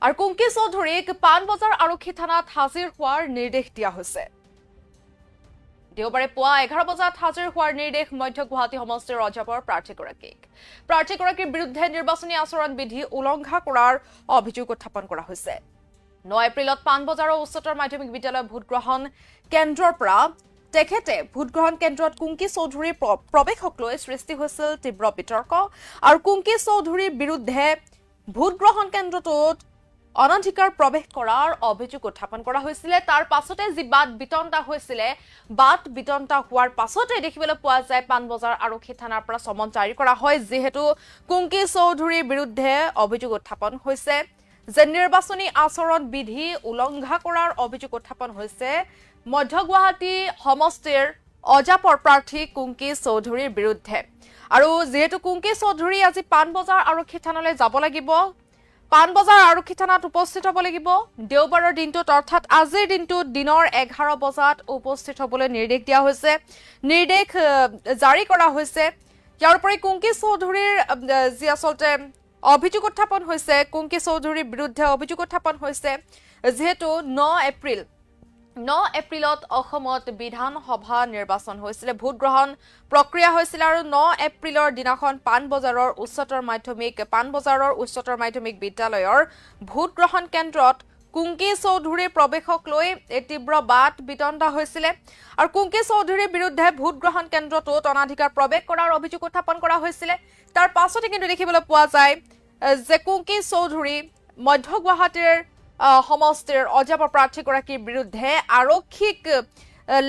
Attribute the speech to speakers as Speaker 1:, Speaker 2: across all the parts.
Speaker 1: আৰু কুংকি চৌধুৰীক পাণবজাৰ আৰক্ষী থানাত হাজিৰ হোৱাৰ নিৰ্দেশ দিয়া হৈছে। দেওবাৰে পুৱা 11 বজাত হাজিৰ হোৱাৰ নিৰ্দেশ মধ্য গুৱাহাটী সমষ্টিৰ অজাপৰ প্ৰাৰ্থীগৰাকীক। প্ৰাৰ্থীগৰাকীৰ বিৰুদ্ধে নিৰ্বাচনী আচৰণ বিধি উলংঘা কৰাৰ অভিযোগ উত্থাপন কৰা হৈছে। 9 এপ্ৰিলত পাণবজাৰৰ উচ্চতৰ মাধ্যমিক বিদ্যালয় ভোটগ্ৰহণ কেন্দ্ৰৰ পৰা তেখেতে ভোটগ্ৰহণ কেন্দ্ৰত কুংকি চৌধুৰীৰ প্ৰৱেশক লৈ সৃষ্টি হৈছিল তীব্ৰ বিতৰ্ক আৰু কুংকি চৌধুৰীৰ বিৰুদ্ধে ভোটগ্ৰহণ কেন্দ্ৰটোত অনধিকাৰ প্ৰৱেশ কৰাৰ অভিযোগ উত্থাপন কৰা হৈছিলে। তাৰ পাছতে যি বাদ বিতণ্ডা হৈছিলে, বাদ বিতণ্ডা হোৱাৰ পাছতে দেখিবলৈ পোৱা যায় পাণবজাৰ আৰক্ষী থানাৰ পৰা চমন জাৰি কৰা হয়, যিহেতু কুংকি চৌধুৰীৰ বিৰুদ্ধে অভিযোগ উত্থাপন হৈছে যে নিৰ্বাচনী আচৰণ বিধি উলংঘা কৰাৰ অভিযোগ উত্থাপন হৈছে মধ্য গুৱাহাটী সমষ্টিৰ অজাপৰ প্ৰাৰ্থী কুংকি চৌধুৰীৰ বিৰুদ্ধে। আৰু যিহেতু কুংকি চৌধুৰী আজি পাণবজাৰ আৰক্ষী থানালৈ যাব লাগিব, পাণবজাৰ আৰক্ষী থানাত উপস্থিত হ'ব লাগিব দেওবাৰৰ দিনটোত, অৰ্থাৎ আজিৰ দিনটোত দিনৰ 11 বজাত উপস্থিত হ'বলৈ নিৰ্দেশ দিয়া হৈছে, নিৰ্দেশ জাৰি কৰা হৈছে। ইয়াৰ উপৰি কুংকি চৌধুৰীৰ যি আচলতে অভিযোগ উত্থাপন হৈছে, কুংকি চৌধুৰীৰ বিৰুদ্ধে অভিযোগ উত্থাপন হৈছে, যিহেতু 9 এপ্ৰিলত অসমত বিধানসভা নিৰ্বাচন হৈছিলে, ভোটগ্ৰহণ প্ৰক্ৰিয়া হৈছিলে আৰু 9 এপ্ৰিলৰ দিনাখন পাণবজাৰৰ উচ্চতৰ মাধ্যমিক বিদ্যালয়ৰ ভোটগ্ৰহণ কেন্দ্ৰত কুংকি চৌধুৰীৰ প্ৰৱেশক লৈ এই তীব্ৰ বাদ বিতণ্ডা হৈছিলে আৰু কুংকি চৌধুৰীৰ বিৰুদ্ধে ভোটগ্ৰহণ কেন্দ্ৰটোত অনাধিকাৰ প্ৰৱেশ কৰাৰ অভিযোগ উত্থাপন কৰা হৈছিলে। তাৰ পাছতে কিন্তু দেখিবলৈ পোৱা যায় যে কুংকি চৌধুৰী মধ্য গুৱাহাটীৰ সমষ্টিৰ অজাপ প্ৰাৰ্থীগৰাকীৰ বিৰুদ্ধে আৰক্ষীক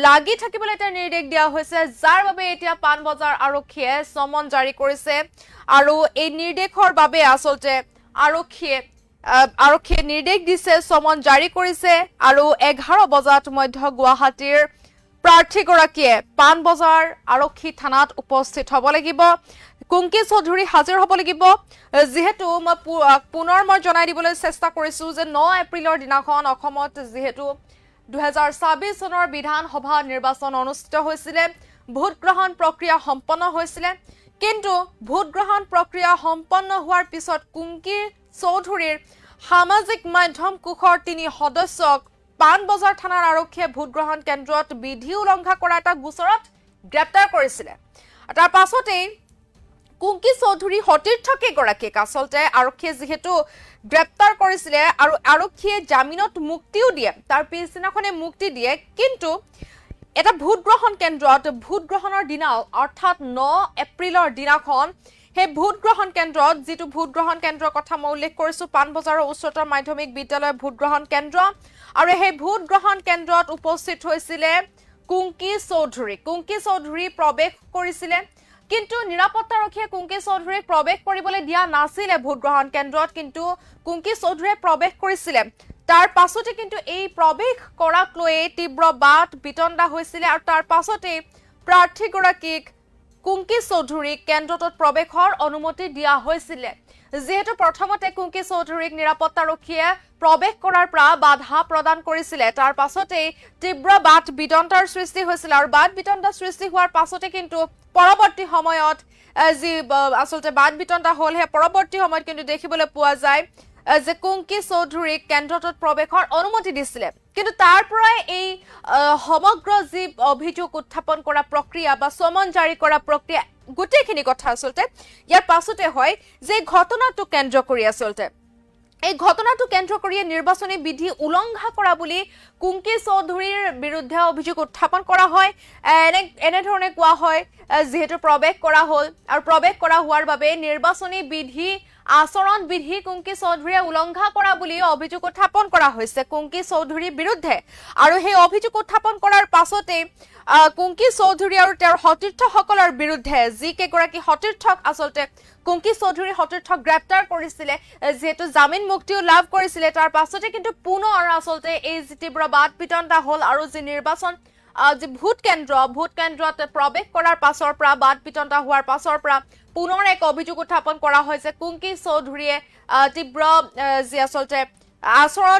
Speaker 1: লাগি থাকিবলৈ এতিয়া নিৰ্দেশ দিয়া হৈছে, যাৰ বাবে এতিয়া পাণবজাৰ আৰক্ষীয়ে চমন জাৰি কৰিছে। আৰু এই নিৰ্দেশৰ বাবে আচলতে আৰক্ষীয়ে নিৰ্দেশ দিছে, চমন জাৰি কৰিছে আৰু 11 বজাত মধ্য গুৱাহাটীৰ প্ৰাৰ্থীগৰাকীয়ে পাণবজাৰ আৰক্ষী থানাত উপস্থিত হ'ব লাগিব, কুংকি চৌধুৰী হাজিৰ হ'ব লাগিব। যিহেতু মই পুনৰ মই জনাই দিবলৈ চেষ্টা কৰিছো যে 9 এপ্ৰিলৰ দিনাখন অসমত যিহেতু 2026 চনৰ বিধানসভা নিৰ্বাচন অনুষ্ঠিত হৈছিলে, ভোটগ্ৰহণ প্ৰক্ৰিয়া সম্পন্ন হৈছিলে। কিন্তু ভোটগ্ৰহণ প্ৰক্ৰিয়া সম্পন্ন হোৱাৰ পিছত কুংকি চৌধুৰীৰ সামাজিক মাধ্যম কোষৰ তিনি সদস্যক পাণবজাৰ থানাৰ আৰক্ষীয়ে ভোটগ্ৰহণ কেন্দ্ৰত বিধি উলংঘা কৰা এটা গোচৰত গ্ৰেপ্তাৰ কৰিছিলে। তাৰ পাছতেই কুংকি চৌধুৰী সতীৰ্থ কেইগৰাকীক আচলতে আৰক্ষীয়ে যিহেতু গ্ৰেপ্তাৰ কৰিছিলে আৰু আৰক্ষীয়ে জামিনত মুক্তিও দিয়ে, তাৰ পিছদিনাখনে মুক্তি দিয়ে। কিন্তু এটা ভোটগ্ৰহণ কেন্দ্ৰত ভোটগ্ৰহণৰ দিনা, অৰ্থাৎ 9 এপ্ৰিলৰ দিনাখন সেই ভোটগ্ৰহণ কেন্দ্ৰত, যিটো ভোটগ্ৰহণ কেন্দ্ৰৰ কথা মই উল্লেখ কৰিছো, পাণবজাৰৰ উচ্চতৰ মাধ্যমিক বিদ্যালয়ৰ ভোটগ্ৰহণ কেন্দ্ৰ, আৰু সেই ভোটগ্ৰহণ কেন্দ্ৰত উপস্থিত হৈছিলে কুংকি চৌধুৰী। কুংকি চৌধুৰী প্ৰৱেশ কৰিছিলে, কিন্তু নিৰাপত্তাৰক্ষীয়ে কুংকি চৌধুৰীক প্ৰৱেশ কৰিবলৈ দিয়া নাছিলে ভোটগ্ৰহণ কেন্দ্ৰত। কিন্তু কুংকি চৌধুৰীয়ে প্ৰৱেশ কৰিছিলে। তাৰ পাছতে কিন্তু এই প্ৰৱেশ কৰাক লৈয়ে তীব্ৰ বাদ বিতণ্ডা হৈছিলে আৰু তাৰ পাছতেই প্ৰাৰ্থীগৰাকীক, কুংকি চৌধুৰীক কেন্দ্ৰটোত প্ৰৱেশৰ অনুমতি দিয়া হৈছিলে। যিহেতু প্ৰথমতে কুংকি চৌধুৰীক নিৰাপত্তাৰক্ষীয়ে প্ৰৱেশ কৰাৰ পৰা বাধা প্ৰদান কৰিছিলে, তাৰ পাছতেই তীব্ৰ বাদ বিতণ্ডাৰ সৃষ্টি হৈছিলে আৰু বাদ বিতণ্ডা সৃষ্টি হোৱাৰ পাছতে কিন্তু পৰৱৰ্তী সময়ত যি আচলতে বাদ বিতণ্ডা হ'ল, সেই পৰৱৰ্তী সময়ত কিন্তু দেখিবলৈ পোৱা যায় যে কুংকি চৌধুৰীক কেন্দ্ৰটোত প্ৰৱেশৰ অনুমতি দিছিলে। কিন্তু তাৰ পৰাই এই সমগ্ৰ যি অভিযোগ উত্থাপন কৰা প্ৰক্ৰিয়া বা চমন জাৰি কৰা প্ৰক্ৰিয়া, গোটেইখিনি কথা আচলতে ইয়াৰ পাছতে হয় যে ঘটনাটো কেন্দ্ৰ কৰি, আচলতে এই ঘটনাটো কেন্দ্ৰ কৰিয়ে নিৰ্বাচনী বিধি উলংঘা কৰা বুলি কুংকি চৌধুৰীৰ বিৰুদ্ধে অভিযোগ উত্থাপন কৰা হয়। এনেধৰণে কোৱা হয়, যিহেতু প্ৰৱেশ কৰা হ'ল আৰু প্ৰৱেশ কৰা হোৱাৰ বাবে নিৰ্বাচনী বিধি, আচৰণ বিধি কুংকি চৌধুৰীয়ে উলংঘা কৰা বুলি অভিযোগ উত্থাপন কৰা হৈছে কুংকি চৌধুৰীৰ বিৰুদ্ধে। আৰু সেই অভিযোগ উত্থাপন কৰাৰ পাছতেই কুংকি চৌধুৰী আৰু তেওঁৰ সতীৰ্থসকলৰ বিৰুদ্ধে, যি কেইগৰাকী সতীৰ্থক আচলতে কুংকি চৌধুৰী সতীৰ্থক গ্ৰেপ্তাৰ কৰিছিলে, যিহেতু জামিন মুক্তিও লাভ কৰিছিলে, তাৰ পাছতে কিন্তু পুনৰ আচলতে এই যি তীব্ৰ বাদ বিতণ্ডা হ'ল আৰু যি নিৰ্বাচন যি ভোট কেন্দ্ৰত প্ৰৱেশ কৰাৰ পাছৰ পৰা, বাদ বিতণ্ডা হোৱাৰ পাছৰ পৰা পুনৰ এক অভিযোগ উত্থাপন কৰা হৈছে কুংকি চৌধুৰীয়ে তীব্ৰ যি আচলতে আচৰণ